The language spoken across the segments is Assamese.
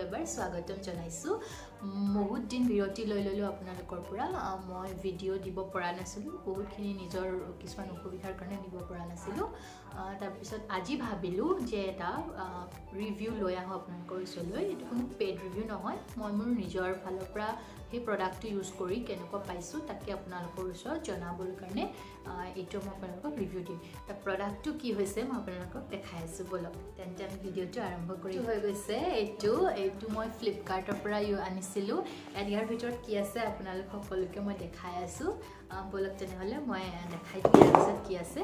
এবাৰ স্বাগতম জনাইছোঁ। বহুত দিন বিৰতি লৈ ল'লোঁ আপোনালোকৰ পৰা। মই ভিডিঅ' দিব পৰা নাছিলোঁ, বহুতখিনি নিজৰ কিছুমান অসুবিধাৰ কাৰণে দিব পৰা নাছিলোঁ। তাৰপিছত আজি ভাবিলোঁ যে এটা ৰিভিউ লৈ আহোঁ আপোনালোকৰ ওচৰলৈ। এইটো কোনো পেইড ৰিভিউ নহয়, মই মোৰ নিজৰ ফালৰ পৰা সেই প্ৰডাক্টটো ইউজ কৰি কেনেকুৱা পাইছোঁ তাকে আপোনালোকৰ ওচৰত জনাবৰ কাৰণে এইটো মই আপোনালোকক ৰিভিউ দিম। তাৰ প্ৰডাক্টটো কি হৈছে মই আপোনালোকক দেখাই আছোঁ, ব'লক তেন্তে আমি ভিডিঅ'টো আৰম্ভ কৰি। হৈ গৈছে এইটো এইটো মই ফ্লিপকাৰ্টৰ পৰা আনিছিলোঁ। ইয়াৰ ভিতৰত কি আছে আপোনালোক সকলোকে মই দেখাই আছোঁ, ব'লক তেনেহ'লে মই দেখাই দিম ইয়াৰ পিছত কি আছে।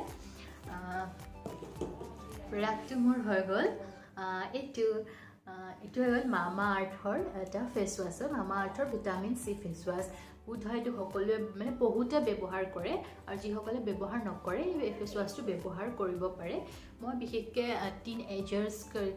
প্ৰডাক্টটো মোৰ হৈ গ'ল এইটো এইটো হৈ গ'ল মামা আৰ্থৰ এটা ফেচ ৱাছ হয়, মামা আৰ্থৰ ভিটামিন চি ফেচ ৱাছ। বোধহয় এইটো সকলোৱে মানে বহুতে ব্যৱহাৰ কৰে আৰু যিসকলে ব্যৱহাৰ নকৰে এই ফেচ ৱাছটো ব্যৱহাৰ কৰিব পাৰে। মই বিশেষকৈ টিন এজাৰ্ছৰ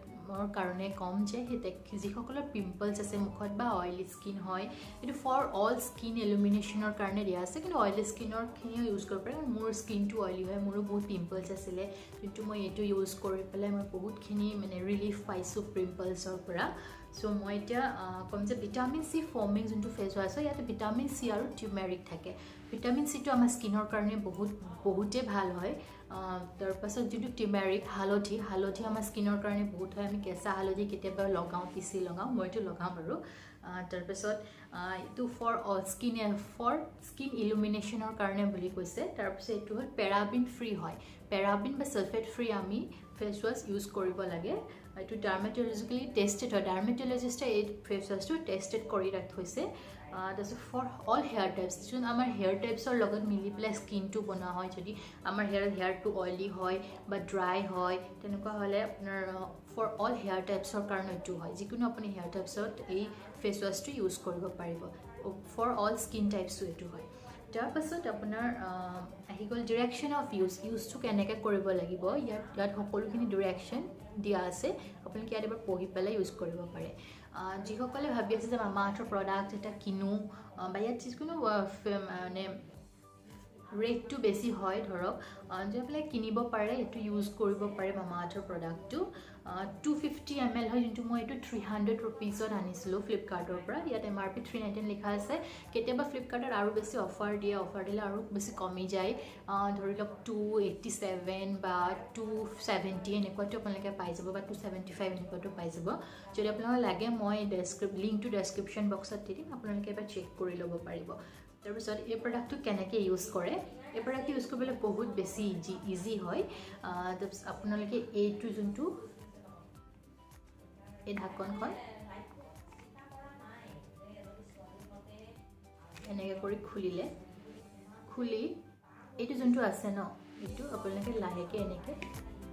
কাৰণে ক'ম যে সেই যিসকলৰ পিম্পলছ আছে মুখত বা অইলি স্কিন হয়, এইটো ফৰ অল স্কিন ইলুমিনেশ্যনৰ কাৰণে দিয়া আছে, কিন্তু অইলি স্কিনৰখিনিও ইউজ কৰিব পাৰে। মোৰ স্কিনটো অইলি হয়, মোৰো বহুত পিম্পলছ আছিলে, কিন্তু মই এইটো ইউজ কৰি পেলাই মই বহুতখিনি মানে ৰিলিফ পাইছোঁ পিম্পলছৰ পৰা। চ' মই এতিয়া ক'ম যে ভিটামিন চি ফৰ্মিং যোনটো ফেচ ৱাছ হয়, ইয়াতে ভিটামিন চি আৰু টিউমেৰিক থাকে। ভিটামিন চিটো আমাৰ স্কিনৰ কাৰণে বহুতেই ভাল হয়। তাৰপাছত যোনটো টিউমেৰিক হালধি, হালধি আমাৰ স্কিনৰ কাৰণে বহুত হয়। আমি কেঁচা হালধি কেতিয়াবা লগাওঁ, পিচি লগাওঁ, মইতো লগাওঁ বাৰু। তাৰপিছত এইটো ফৰ স্কিন ফৰ স্কিন ইলুমিনেশ্যনৰ কাৰণে বুলি কৈছে। তাৰপিছত এইটো হ'ল পেৰাবিন ফ্ৰী হয়, পেৰাবিন বা ছালফেট ফ্ৰী আমি ফেচ ৱাছ ইউজ কৰিব লাগে। এইটো ডাৰ্মেটলজিকেলি টেষ্টেড হয়, ডাৰ্মেটলজিষ্টে এই ফেচ ৱাছটো টেষ্টেড কৰি থৈছে। তাৰপিছত ফৰ অল হেয়াৰ টাইপছ, যোন আমাৰ হেয়াৰ টাইপছৰ লগত মিলি পেলাই স্কিনটো বনোৱা হয়। যদি আমাৰ হেয়াৰটো অইলি হয় বা ড্ৰাই হয়, তেনেকুৱা হ'লে আপোনাৰ ফৰ অল হেয়াৰ টাইপছৰ কাৰণে এইটো হয়। যিকোনো আপুনি হেয়াৰ টাইপছত এই ফেচ ৱাছটো ইউজ কৰিব পাৰিব, ফৰ অল স্কিন টাইপছো এইটো হয়। তাৰপাছত আপোনাৰ আহি গ'ল ডিৰেকশ্যন অফ ইউজ, ইউজটো কেনেকৈ কৰিব লাগিব। ইয়াত সকলোখিনি ডিৰেকশ্যন দিয়া আছে, আপোনালোকে ইয়াত এবাৰ পঢ়ি পেলাই ইউজ কৰিব পাৰে। যিসকলে ভাবি আছে যে মামা আৰ্থৰ প্ৰডাক্ট এটা কিনো বা ইয়াত যিকোনো মানে ৰেটটো বেছি হয় ধৰক, যে পেলাই কিনিব পাৰে, এইটো ইউজ কৰিব পাৰে মামা আৰ্থৰ প্ৰডাক্টটো। 250 ml হয়, যোনটো মই এইটো 300 ৰুপিজত আনিছিলোঁ ফ্লিপকাৰ্টৰ পৰা। ইয়াত MRP 319 লিখা আছে। কেতিয়াবা ফ্লিপকাৰ্টত আৰু বেছি অফাৰ দিয়ে, অফাৰ দিলে আৰু বেছি কমি যায়। ধৰি লওক 287 বা 270 এনেকুৱাটো আপোনালোকে পাই যাব, বা 275 এনেকুৱাটো পাই যাব। যদি আপোনালোকক লাগে মই লিংকটো ডেছক্ৰিপশ্যন বক্সত দি দিম, আপোনালোকে এবাৰ চেক কৰি ল'ব পাৰিব। তাৰপিছত এই প্ৰডাক্টটো কেনেকৈ ইউজ কৰে, এই প্ৰডাক্টটো ইউজ কৰিবলৈ বহুত বেছি ইজি হয়। তাৰপিছত আপোনালোকে এইটো যোনটো এই ঢাকনখন এনেকৈ কৰি খুলিলে, খুলি এইটো যোনটো আছে ন, এইটো আপোনালোকে লাহেকৈ এনেকৈ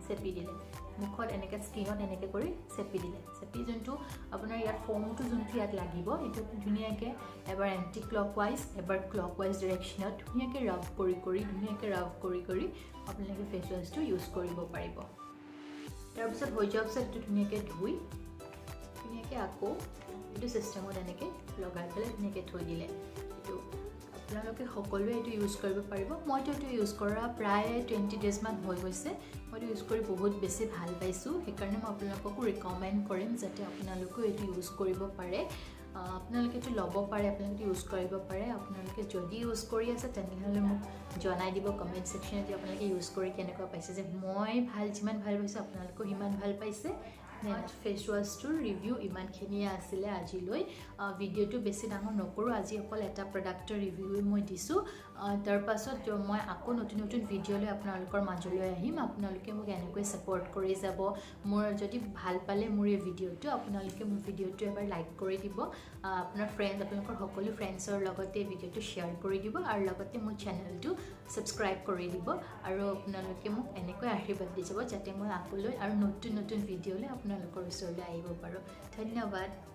চেপি দিলে মুখত, এনেকৈ স্কিনত এনেকৈ কৰি চেপি দিলে, চেপি যোনটো আপোনাৰ ইয়াত ফ'মটো যোনটো ইয়াত লাগিব, এইটো ধুনীয়াকৈ এবাৰ এণ্টি ক্লক ৱাইজ এবাৰ ক্লক ৱাইজ ডিৰেকশ্যনত ধুনীয়াকৈ ৰাব কৰি কৰি ধুনীয়াকৈ ৰাব কৰি কৰি আপোনালোকে ফেচ ৱাছটো ইউজ কৰিব পাৰিব। তাৰপিছত হৈ যোৱাৰ পিছত এইটো ধুনীয়াকৈ ধুই ধুনীয়াকৈ আকৌ এইটো চিষ্টেমত এনেকৈ লগাই পেলাই ধুনীয়াকৈ থৈ দিলে এইটো আপোনালোকে সকলোৱে এইটো ইউজ কৰিব পাৰিব। মইতো এইটো ইউজ কৰা প্ৰায় 20 ডেজমান হৈ গৈছে। মইতো ইউজ কৰি বহুত বেছি ভাল পাইছোঁ, সেইকাৰণে মই আপোনালোককো ৰিকমেণ্ড কৰিম যাতে আপোনালোকেও এইটো ইউজ কৰিব পাৰে। আপোনালোকে এইটো ল'ব পাৰে, আপোনালোকে ইউজ কৰিব পাৰে। আপোনালোকে যদি ইউজ কৰি আছে তেনেহ'লে মোক জনাই দিব কমেণ্ট ছেকশ্যনত যে আপোনালোকে ইউজ কৰি কেনেকুৱা পাইছে, যে মই যিমান ভাল পাইছোঁ আপোনালোকেও সিমান ভাল পাইছে। ফেচ ৱাছটোৰ ৰিভিউ ইমানখিনিয়ে আছিলে আজিলৈ। ভিডিঅ'টো বেছি ডাঙৰ নকৰোঁ, আজি অকল এটা প্ৰডাক্টৰ ৰিভিউ মই দিছোঁ। তাৰপাছত মই আকৌ নতুন নতুন ভিডিঅ'লৈ আপোনালোকৰ মাজলৈ আহিম। আপোনালোকে মোক এনেকৈ ছাপৰ্ট কৰি যাব। মোৰ যদি ভাল পালে মোৰ এই ভিডিঅ'টো, আপোনালোকে মোৰ ভিডিঅ'টো এবাৰ লাইক কৰি দিব, আপোনাৰ ফ্ৰেণ্ড আপোনালোকৰ সকলো ফ্ৰেণ্ডছৰ লগতে ভিডিঅ'টো শ্বেয়াৰ কৰি দিব, আৰু লগতে মোৰ চেনেলটো ছাবস্ক্ৰাইব কৰি দিব। আৰু আপোনালোকে মোক এনেকৈ আশীৰ্বাদ দি যাব যাতে মই আগলৈ আৰু নতুন নতুন ভিডিঅ'লৈ আপোনালোকৰ ওচৰলৈ আহিব পাৰোঁ। ধন্যবাদ।